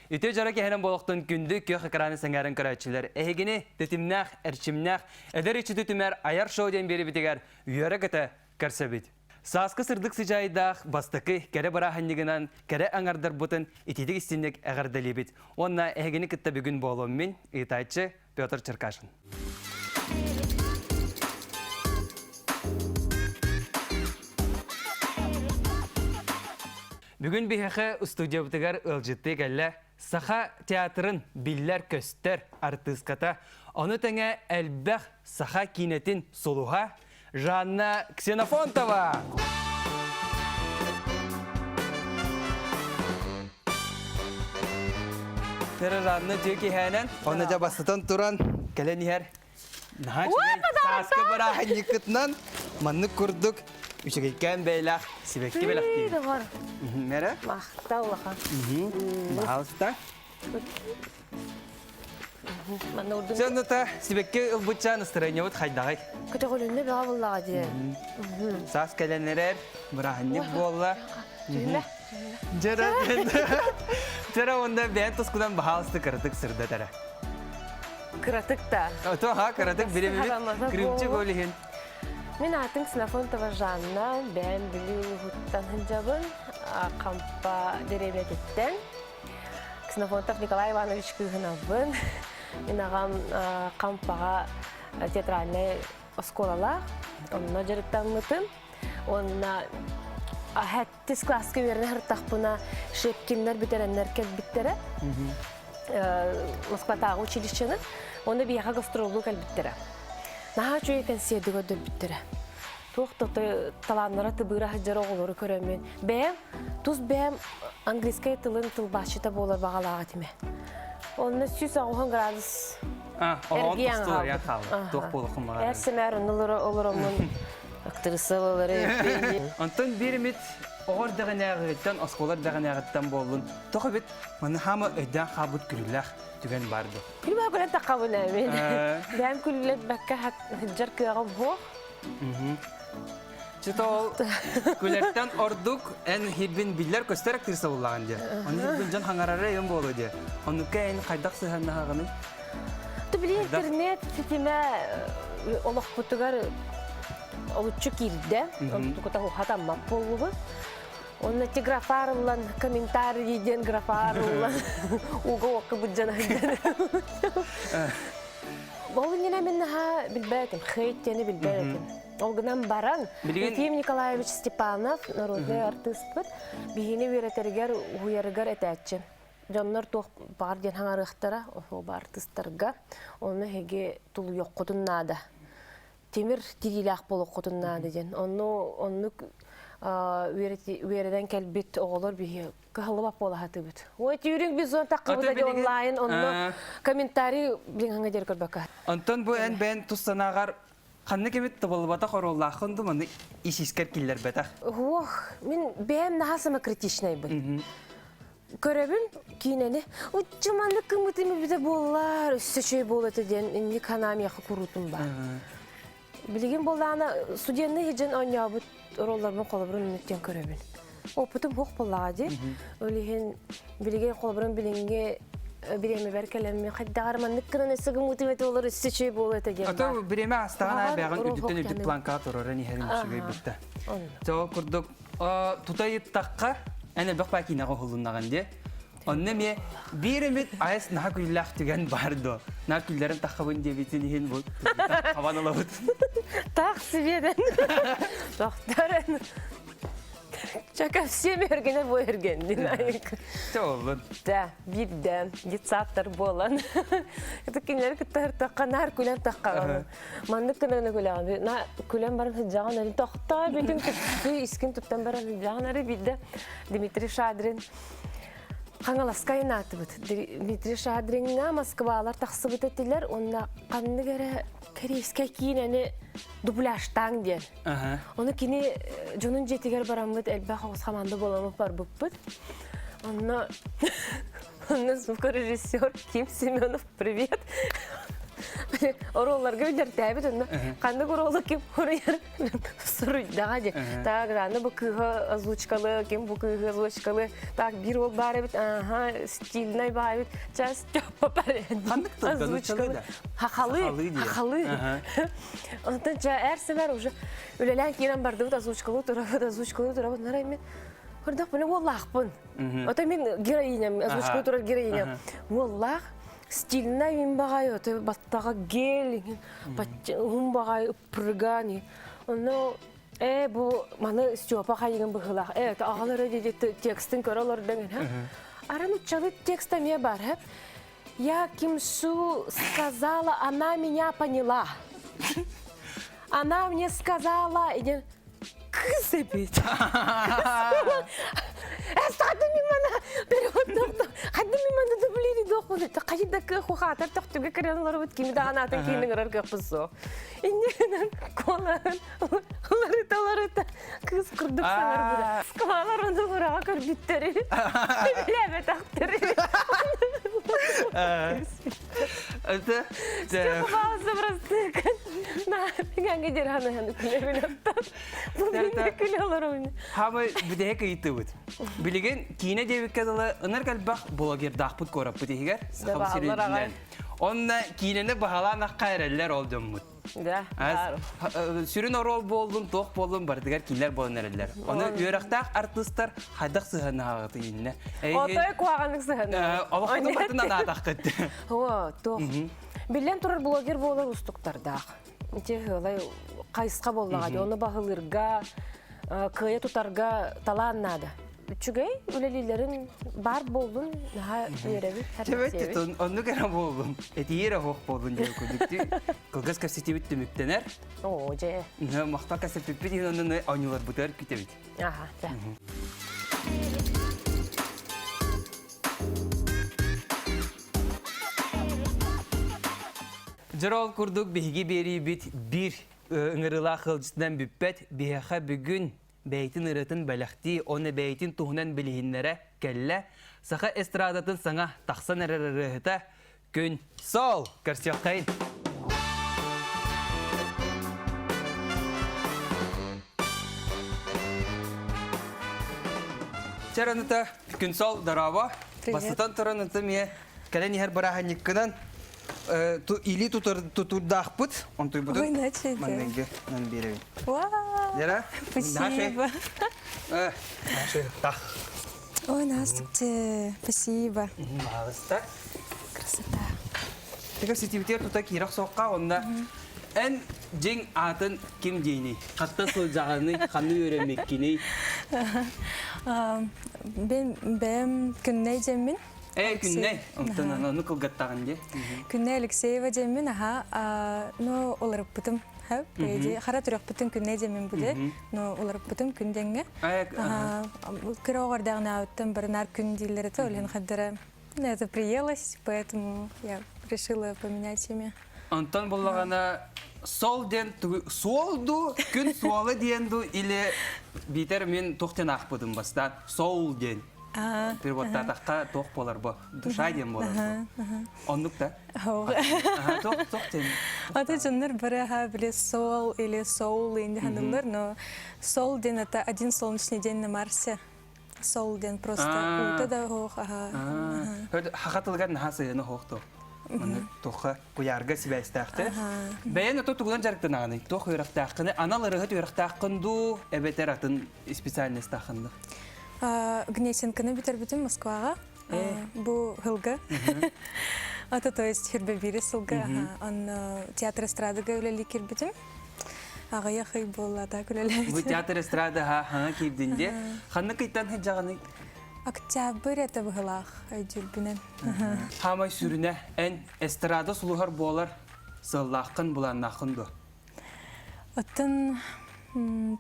Үтүө дьоро киһинэн буолуохтун күндү күөх экраны сэҥээрэн көрөөччүлэр. Эһигини тэтимнээх, эрчимнээх, эдэр иччити түмэр айар шоу диэн биэрибитигэр үөрэ-көтө көрсөбүт. Сааскы сырдык сыдьаайдаах бастакы кэрэ бырааһынньыгынан кэрэ аҥардарбытын итиитик истинник эҕэрдэлиибит. Уонна эһигини кытта бүгүн буолуом мин, ыытааччы Петр Черкашин. Бүгүн биһиэхэ студиябытыгар ыалдьыттыы кэллэ Саха театрын биллэр-көстөр артыыската, ону тэҥэ элбэх саха киинэтин сулуһа Жанна Ксенофонтова! Тера Жанна дьиэ киһээнэн, онно дьэ бастатан туран кэлэн иһэр наһаа үчүгэй сааскы бырааһынньыккытынан маннык курдук үчүгэйкээн бэйэлээх сибэкки бэлэхтиибит. Мэрэ? Махтал улахан. Баһаалыста. Сыаната сибэкки ылбытчаан настроениебыт хайдаҕай? Көтөҕүлүннэ бөҕө буллаҕа дии. Саас кэлэн эрэр, бырааһынньык буолла. Түһүмэ. Дьара Дьара уонна бэйэн тускунан баһаалыста кыратык сырдат эрэ. Кыратык да. Ото ха кыратык биремибит крымчык ол иһин. Мин аатым Ксенофонтова Жанна, бэйэм Бүлүү улууһуттан сылдьабын, Хампа дэриэбинэтиттэн. Ксенофонтов Николай Иванович кыыһынабын. Мин аҕам Хампаҕа театральнай оскуолалаах. Онно дьарыктаммытым. Уонна сэттис класска үөрэнэ сырыттахпына Шепкиннэр бүтэрэннэр кэлбиттэрэ. Москватааҕы училищены. Уонна биһиэхэ гастроллуу кэлбиттэрэ. Наһаа үчүгэй кэнсиэрди көрдөрбүттэрэ. Туох да талааннара тыбыыра сылдьар оҕолору көрөммүн, бэйэм тус бэйэм английскай тылын тылбаасчыта буолар баҕалаах этим. Онно 180 градус эргийэн хаалбыт. Туох буолуоххун баҕарар. Эр сэмээр онно олороммун актриса буолары. Онтон биир эмит оҕо эрдэҕинээҕиттэн, оскуола эрдэҕинээҕиттэн буоллун, тоҕо эбит маны хаама өйдөөн хаалбыт күлүүлээх түгэн баар дуо? Күлүмэ күлэн таххабын эбин. Бэйэм күллэрбэккэ сылдьар кыаҕым суох. Чито ол күлэртэн ордук эн хирбин биллэр көстөр актриса буллаҕын диye. Оны хирбин дьон хаҥарара эн буолуо диye. Оннукка эн хайдах сыһаннаһаҕыный? Ту били интернет ситимэ олохпутугар олуччу киирдэ. Онтукута хатаммат буоллубут. Онно ти графарыллан комментарий диэн графарыллан уга уокка быдьан Ол иннинэ мин наһаа билбэт этим, хейт диэни билбэт этим. Ол гынан баран, Ефим Николаевич Степанов, народный артыыспыт, биһини үөрэтэригэр, уһуйарыгар этээччи. Дьоннор туох баар диэн хаҥарыахтара, оһуоба артыыстарга. Ону эһиги тулуйуоххутун наада. Тимир тириилээх буолуоххутун наада диэн. Онну оннук үөрэнэн кэлбит оҕолор биһи кыһаллыбат буола сатыыбыт. Ой, түүрүҥ бизон таххыбыта ди онлайн, онно комментарий билиҥ диэри көрбөккө. Онтон бу эн бэйэн тус санааҕар ханнык эмит табыллыбатах оруоллааххын ду маннык ис-искэр киллэрбэтэх? Уох, мин бэйэм наһаа самокритичнайбын. Көрөбүн киинэни. Уччу маннык кыммытым эбитэ буоллар, өссө үчүгэй буолуо этэ диэн инник санаа миэхэ куруутун баар. Билигин буоллаҕына студенный сыдьан оонньообут ролларбын холобурун үнүттэн көрөбүн. Опытым суох буоллаҕа дии. Ол иһин билигин холобурун билиҥҥи бириэмэбэр кэлэммин хайдаҕар маннык гынан өссө гыммытым этэ олор өссө үчүгэй буолуо этэ диэн Ото бириэмэ астаҕын аайы бэҕин үрдүттэн үрдүк планкаҕа турарын иһэрин үчүгэй бүтта. Дьэ ол курдук тута ыйыттахха эн элбэх баа киинэҕэ уһулуннаҕын дии. Онно эмиэ биир эмит айас наһаа күллээх түгэн бар дуо? Наар күллэрин таххабын диэбитин иһин бу хабан ылабыт. Таах сибиэдэн. Тохторен. Чака всем эргенер бу эрген дин айык. Чоллун. Да, бирден детсадтар буолан. Это кинилер кытта тахха наар күлэн тахха. Маннык гына күлэҕин. На күлэн баран сылдьаҕын эрин тохтоо бүтүн түптүү искин туттан баран сылдьаҕын эрэ бирде Дмитрий Шадрин Хаҥаласка айанаатыбыт. Дмитрий Шадриҥҥа Москвалар тахсыбыт этилэр уонна ханнык эрэ корейскай киинэни дубляжтааҥ диэн. Ону кини дьонун дьиэтигэр бараммыт элбэх оҕус хамаанда буоламмыт барбыппыт. Онно онно звукорежиссер Ким Семенов привет. Оруолларга билэртээбит онно ханнык оруолу ким суруйар суруйдаҕа дии. Так, аны бу кыыһы озвучкалы, ким бу кыыһы озвучкалы. Так, биир уол баар эбит, аха, стильный баар эбит. Час Степа Ханнык тылга нууччалыы да? Хахалы, хахалы. Онтон ча эр сэмэр уже үлэлээн киирэн бардыбыт, озвучкалыы турабыт, озвучкалыы турабыт. Нарай мен Көрдөх мин уоллаахпын. Ото мин героиням, озвучкалыы турар героиням. Уоллаах стильнай мин баҕай, ото баттаҕа гель, уһун баҕай ыппырган. Онно э бу маны Степа хайыгын быһыылаах. Э аҕалара диди текстин көрө олордон Аран уччалы текст эмиэ бар. Я Кимсу сказала, она меня поняла. Она мне сказала, кыз эбит. Иннинэн куолаһын уларыта-уларыта кыыс курдук саҥарбыта. Скалалар ону ураҕа көрбүттэри, билээбэтэхтэри. Степа простыкан. На, дерханахан күлэ Бу бинне күлэ олоробун. Хамы бүтэһик ыйытыбыт. Билигин киинэ диэбиккэ дылы ынар кэлбэх блогердаахпыт куораппыт иһигэр Сахам сирин Онно киинэни баһалаан ахха эрэллэр ол дьоммут. Да. Сүрүн оруол буоллун, туох буоллун барытыгар киилэр буолан эрэллэр. Ону үөрэхтээх артыыстар хайдах сыһыаннаһаҕытый иннэ? Отой куһаҕаннык сыһыаннаһар. Олоххутун батын анаатаххыт. О, туох. Биллэн турар блогер буолар устуктардаах. Ити ыалай хайысха буоллаҕа дии. Ону баһылыырга, кыайа тутарга талаан наада. Үчүгэй үлэлиилэрин баар буоллун, наһаа үөрэбит, Төбөт оннук эрэ буоллун. Этиир оһох буоллун диэн курдук. Кылгас кэпсэтиибит түмүктэнэр. Оо, дьэ. Махтал кэпсэппиппит иһин оннун оонньууларбытыгар күтэбит. Аха, да. Дьорол курдук биһиги биэриибит биир ыҥырыылаах ыалдьытынан бүппэт. Биһиэхэ бүгүн бэйэтин ырыатын бэлэхтии, уонна бэйэтин туһунан билиһиннэрэ кэллэ. Саха эстрадатын саҥа тахсан эрэр ырыаһыта Күн Сол! Көрсүөххэйин! Чараныта Күн Сол, дорообо! Бастатан туран ынта мие кэлэн иһэр бырааһынньыккынан илии тутурдаахпыт, онтуйбутун манныгы нан биэрэбин. Лера, Спасибо. Так. Ой, Настя, спасибо. Пожалуйста. Красота. Тыга ситибитигэр тута киирэх соққа, онна эн дьиҥ аатын ким диэний? Хатта сылдьаҕыный, ханны үөрэммиккиний? Бэм бэм күннэй дьэммин. Э, Күннэй. Онтон ону кылгаттаҕын дии. Күннэй Алексеева диэммин, аха, ну, уларыппытым. Хара түрөхпүтүн Күннэй диэммин буде, но уларыппытым күн диэҥҥэ. Кыра оҕордааҕынаабыттан барынаар күн дииллэр этэ, ол иһин хардара это приелось, поэтому я решила поменять имя. Онтон буллаҕына сол диэн суол ду, күн суола диэн ду или биитэр мин туох диэн аахпытым бастаан соул диэн. Переводтаатахха туох буолар бу? Душа диэн буолар бу. Оннук да? Туох туох диэн? Ата дьоннор бары аха били сол или соул инди ханыллар, но сол диэн это один солнечный день на Марсе. Сол диэн просто уута да хоох аха. Хаха тылыгар наһаа сыһыана хоохто. Маны туохха куйаарга сибээстээхтэ. Бэйэн ото тугунан дьарыктанаҕыный? Туох үөрэхтээххини? Анал ырыһыт үөрэхтээххин дуу, эбэтэр атын специальностааххын дуу? Гнесинканы бүтэрбитим Москваҕа. Бу сылга. Это то есть Хирбебири сылга. Он театр эстрадага үлэлии кирбитим. Аҕыйах ый буолла так үлэлээбитим. Бу театр эстрада хаҥа киирдин де. Ханна кыйтан сылдьаҕыный? Октябрь это быһылаах өйдүүрбүнэн. Хаамай сүрүнэ эн эстрада сулуһар буолар сыаллааххын былааннааххын дуо? Оттон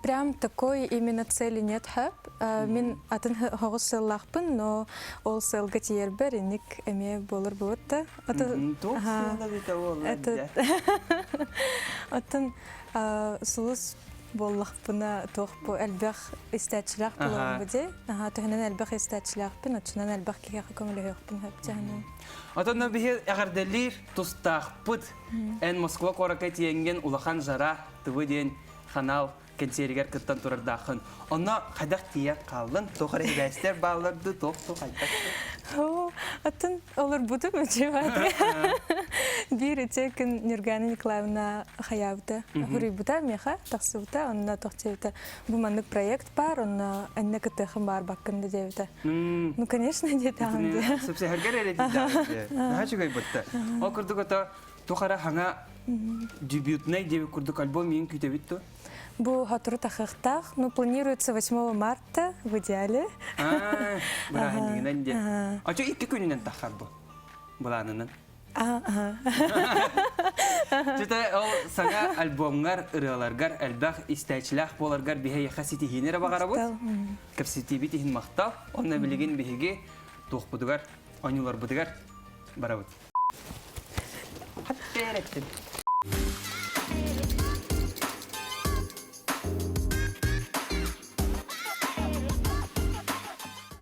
прям такой именно цели нет хэп. Мин атын хоҕус сыаллаахпын, но ол сыалга тиийэрбэр инник эмиэ буолар буолут да. Туох сыала эбитэ буолла Оттон сулус буоллахпына туох бу элбэх истээччилээх буолуом бу дии. Аха төһөнөн элбэх истээччилээхпин, оччонон элбэх киһиэхэ көмөлөһүөхпүн сөп дьаһанан. Отонно биһи эҕэрдэлиир тустаахпыт. Эн Москва куоракка тиийэҥҥин улахан жара ТВ диэн канал кэнсиэригэр кыттан турардааххын. Онно хайдах тиийэн хааллын? Туох эрэ сибээстэр бааллар дуу, туох туох хайдах? Оо, атын олорбутум үчүгэй. Биир үтүө күн Нюргана Николаевна хайаабыта, хуруйбута миэхэ тахсыбыта, онно тохтебута бу маннык проект баар, онно энне кыттыахым баар баккын да диэбитэ. Ну, конечно, диэтэҕим дии. Сөпсөһөргөр эрэ диэтэҕим. Наһаа үчүгэй бутта. Ол курдук ото туох эрэ хаҥа дебютнай диэбит курдук альбом миин күүтэбит дуо? Бу сотору тахыахтаах. Ну, планируется 8 марта в идеале. Бырааһынньыгынан диэн. Очо икки күнүнэн тахар бу. Былаанынан. Чөтө ол саҥа альбомҥар, ырыаларгар элбэх истээччилээх буоларгар биһиэхэ ситиһиини эрэ баҕарабыт. Кэпсэтиибит иһин махтал. Онно билигин биһиги туохпутугар, оонньууларбытыгар барабыт. Хаттереттин.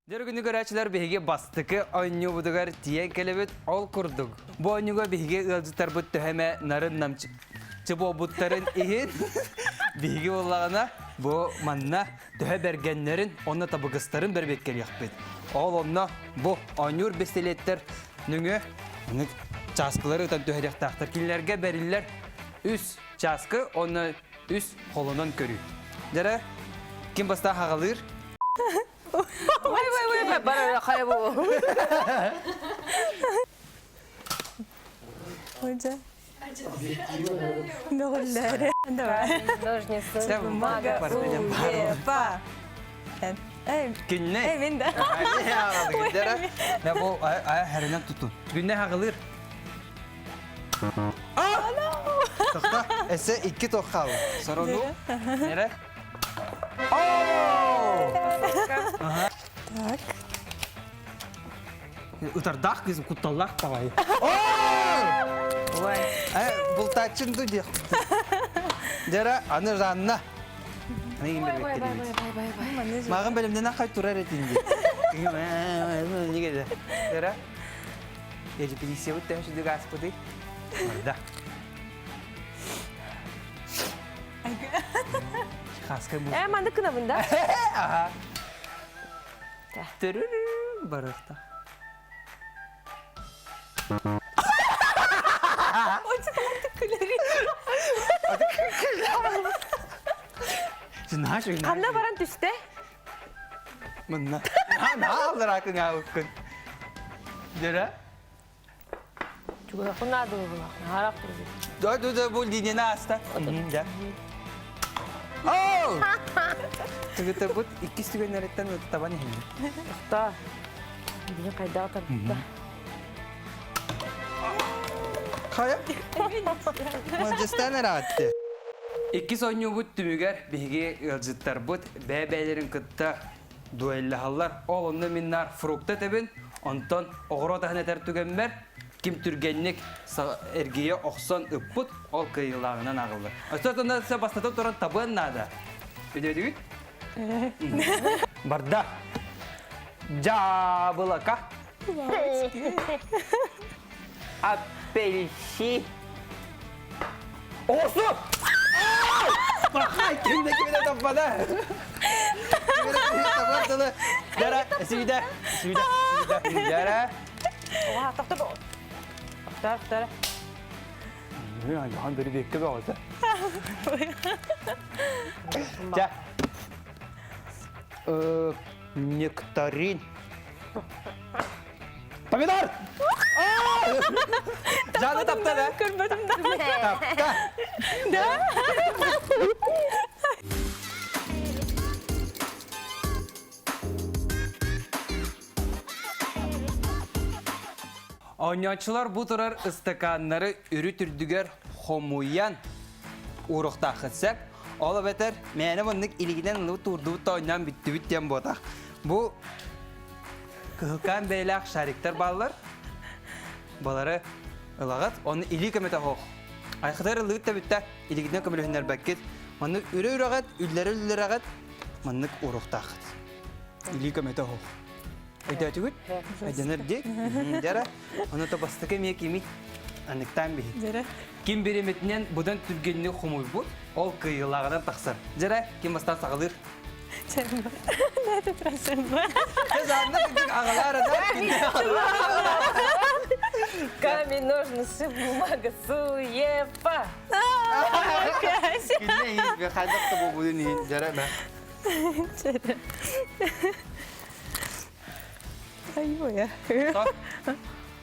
Дьэ күнү көрөөччүлэр биһиги бастакы оонньуубутугар тиийэн кэлэбит. Ол курдук, бу оонньууга биһиги ыалдьыттарбыт төһө эмэ нарын намчы буолбуттарын иһин биһиги буоллаҕына бу манна төһө бэргэннэрин уонна табыгастарын бэрбиэккэлиэхпит. Ол онно бу оонньуур бэстилиэттэр нөҥүө чааскылары ытан түһэриэхтээхтэр. Кинилэргэ бэриллэр үс чааскы уонна үс холонон көрүү. Дьэрэ, ким бастаан хаҕалыыр? Ой, ой, ой, бар хайа бу. Ой, Мөҕүллээри. Давай. Ножницы, бумага, Уепа. Күннэй. Эй, мин да. Дьэ, бу хэринэн тутун. Күннэй хаҕылыыр. Тохто, эссе икки туох хаалла. Сорону. Нере? Так. Ытардаах кыз кутталлаах баҕайы. Ой, бултааччын ду диэх. Дьара, аны Жанна. Маған бэлэмнэнэ хай турар этин дии. Дьара, репетициябыт төһө сүдүк ааспытый? Барда. Хаска бу. Э, маннык гынабын да? Аха. Төрүрү барыхта. Ханна баран түстэ? Мынна. Нааллараакын аабыккын. Дөрө? Чугуһун наадылыбылах. Наһарах турбут. Да, да, да, бу линияны ааста. Да. Оу! Тыгытырбыт иккис түгэннэриттэн табан иһиннэ. Тохтоо. Билин хайдах тарбыта. Хайа? Мадьыстан ыраатты. Иккис оонньуубут түмүгэр биһиги ыалдьыттарбыт бэйэ-бэйэлэрин кытта дуэллаһаллар. Ол онно мин наар фрукта этэбин, онтон оҕуруот аһын этэр түгэммэр ким түргэнник эргийэ охсон ыппыт, ол кыайыылааҕынан ааҕыллар. Өссө бастатан туран табыан наада. Өйдөөдүгүт? Барда. Дьаабылака. Апельси. Оҕурсу! Пахай, ким да кимine таппада. Дара, сүйдэ, сүйдэ, сүйдэ. Дара. Оха, тохто. Тохтор, тохтор. Яхан бери бекке бөҕөтө. Ча. Нектарин. Помидор! Жанна тапта да? Көрбөтүм да. Тапта. Да? Оонньооччулар бу турар ыстакааннары үрүт үрдүгэр хомуйан ууруохтааххыт сөп. Ол эбэтэр мээнэ маннык илигинэн ылыбыт уурдубут да оонньоон бүттүбүт диэн буотах. Бу кыһылкаан бэйэлээх шариктар бааллар. Балары ылаҕыт, оны илии көмөтө оһох. Айхытар ылыыт да бүттэ, илигинэн көмөлөһүннэрбэккит. Маннык үрэ-үрэҕит, үллэрэ-үллэрэҕит, маннык уруохтааххыт. Илии көмөтө оһох. Өйдөөтүгүт? Өйдөнөр дии. Дьара, ону то бастакы эмиэ кими анныктаан биһи. Дьара. Ким бириэмэтинэн быдан түргэнник хомуйбут, ол кыайыылааҕынан тахсар. Дьара, ким бастаан саҕалыыр? Чэрмэ. Дайте трасемба. Камень, ножницы, бумага, суефа. Опять. Айой.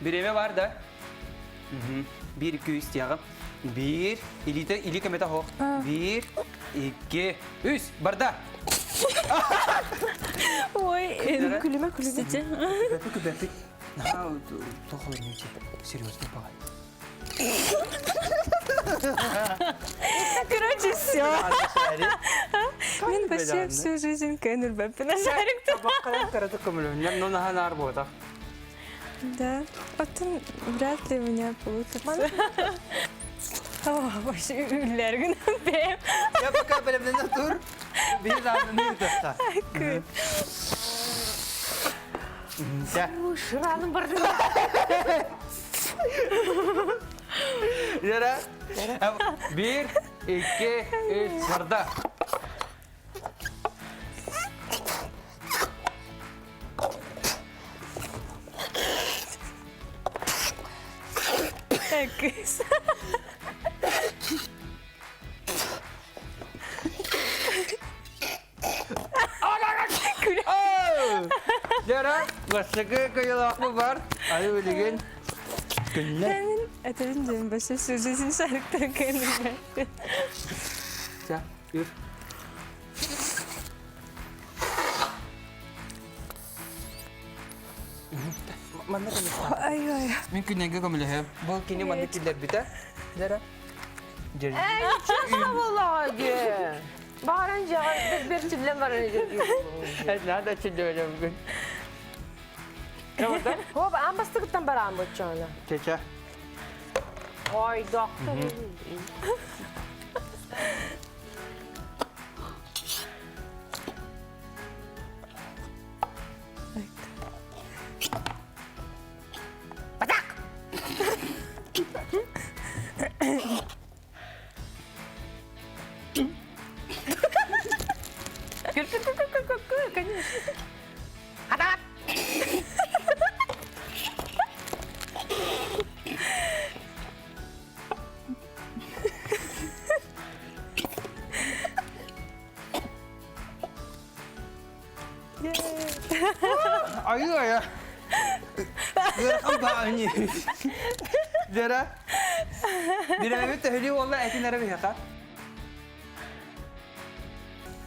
Бириэмэ бар да? Биир, икки, үс диэҕим. Биир, илиитэ, илии көмөтө оһох. Биир, икки, үс, барда! Ой, күлүмэ күлүмэ. Күбэппит, күбэппит. Наһаа тоҕо серьезно баҕай. Короче, все. Мен вообще всю жизнь көнүрбэппин шарик. Но наһаа наар буотах. Да. Оттон вряд ли у меня получится. О, вообще үллэргин бэм. Я пока бэлэмнэнэ тур. Биир даҕаны ыытыахта. Шыраным барды. Лера. Биир, икки, үс, барда. Кыс. Лера, бастакы кыйылаахпы бар. Аны билигин күннэ. Этэрин диэн башы сүзүсүн шарыктан кэннибэт. Ча, үр. Манна Ай ай. Мин күннэргэ көмөлөһөм. Бұл кини манна киллэрбитэ. Лера. Эй, буоллаҕа дии. Бааран дьиэҕэр бэр чиллэн баран Надо чиллэбэлэбин. Хоп, аан бастыгыттан бараан боччоона. Чеча. Ой, доктор. Патак! Конечно. Хатак! Айыы-айа. Ыарахан баҕайы. Дьара. Бирэбит төһөлүү буолла этин эрэ биһиэхэ.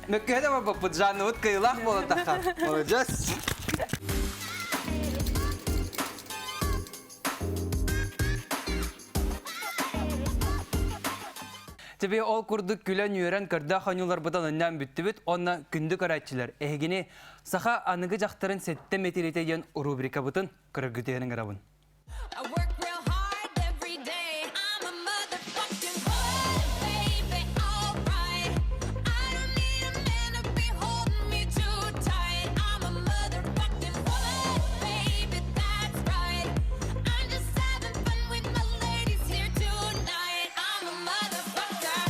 Мөккүһэ да барбаппыт, Жаннабыт кыйылаах буолан тахха. Молодец. Тебе ол курдук күлэн-үөрэн көрдөөх оонньууларбытын онньоон бүттүбүт уонна күндү көрөөччүлэр эһигини Саха аныгы дьахтарын сэттэ мэтириэтэ диэн рубрикабытын көрөргүтүгэр ыҥырабын. I work real hard every day. I'm a motherfucking woman, baby, alright. I don't need a man to be holding me too tight. I'm a motherfucking woman, baby, that's right. I'm just having fun with my ladies here tonight. I'm a motherfucker.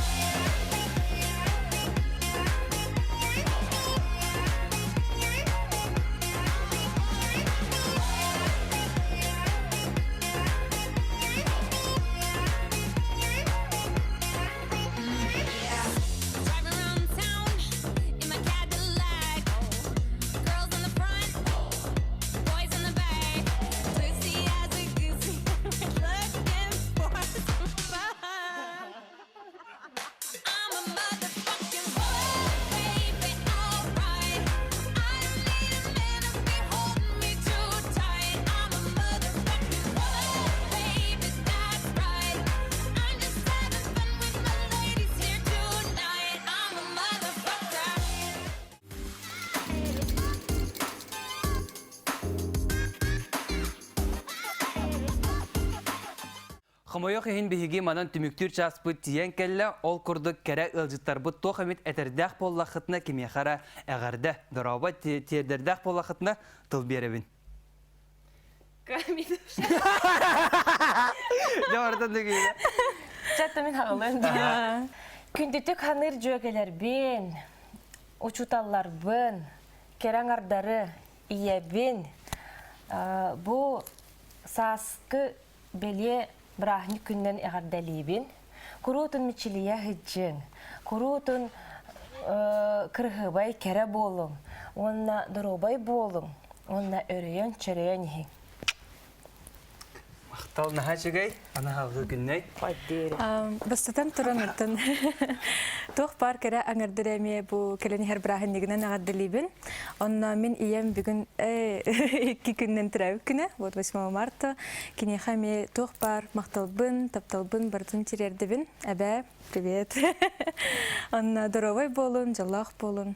Хомойуох иһин биһиги манан түмүктүүр чааспыт тиийэн кэллэ, ол курдук кэрэ ыалдьыттарбыт туох эмит этэрдээх буоллаххытына кимиэхэ эрэ эҕэрдэ, дорообо тиэрдэрдээх буоллаххытына тыл биэрэбин. Дьэ барытын да киирэ. Чатта мин хаҕылыан Күндүтүк ханыыр дьүөгэлэрбин, учууталларбын, кэрэ аҥардары, ийэбин, бу сааскы бэлиэ бырааһынньык күнүнэн эҕэрдэлиибин. Куруутун мичилийэ сылдьыҥ, куруутун кырыһыбай кэрэ буолуҥ уонна доруобай буолуҥ уонна өрөйөн-чөрөйөн иһиҥ. Махтал наһаа үчүгэй, анаһалгы күннэй. Бастатан туран оттон туох баар кэрэ аҥардыр эмиэ бу кэлэн иһэр бырааһынньыгынан эҕэрдэлиибин. Онно мин ийэм бүгүн икки күннэн төрөөбүт күнэ, вот 8 марта. Киниэхэ эмиэ туох баар махталбын, тапталбын барытын тириэрдэбин. Эбээ, привет. Онно доруобай буолун, дьоллоох буолун.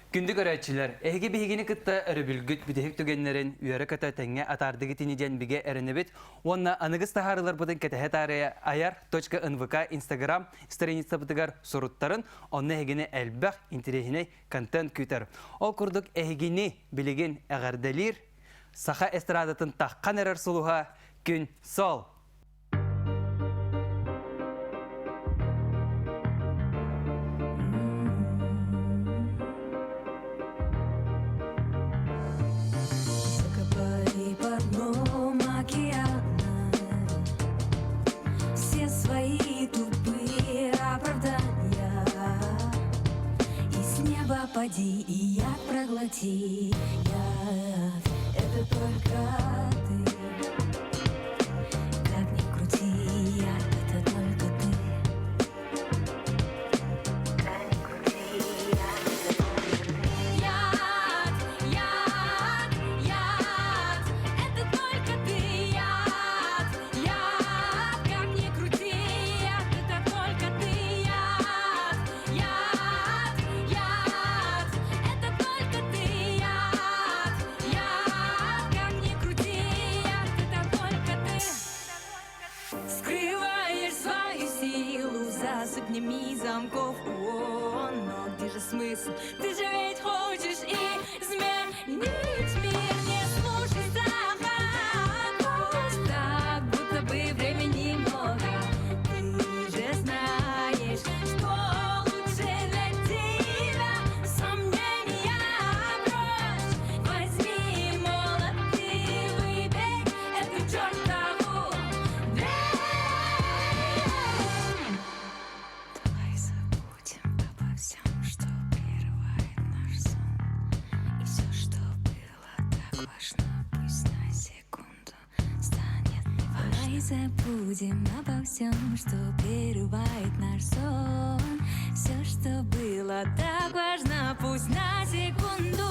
Күндү көрөөччүлэр, эһиги биһигини кытта өрөбүлгүт бүтэһик түгэннэрин үөрэ-көтө тэҥҥэ атаардыгыт ини диэн бигэ эрэнэбит уонна аныгыс таһаарыыларбытын кэтэһэ таарыйа айар.нвк инстаграм страницабытыгар суруттарын, онно эһигини элбэх интэриэһинэй контент күүтэр. Ол курдук эһигини билигин эҕэрдэлиир саха эстрадатын таххан эрэр сулуһа Күн Сол! Закопай под дном океана Все свои тупые оправдания И с неба пади, и яд проглоти Яд — это только ты Как ни крути, яд — это только ты Как ни крути, яд — это только ты Яд, яд, яд, это только ты, яд, яд, как ни крути, яд, это только ты, яд, яд, яд, это только ты, яд, яд, как ни крути, яд, это только ты. Скрываешь свою силу за сотнями замков ООН. Но где же смысл? Ты же ведь хочешь изменить мир. Не слушай страха, так, будто бы времени много. Ты же знаешь, что лучше для тебя. Сомнения прочь. Возьми молот и выбей эту чертову дверь. Давай забудем обо всем, что прерывает наш сон. И все, что было так важно, пусть на секунду станет неважно. Давай забудем обо всем, что прерывает наш сон. Все, что было так важно, пусть на секунду.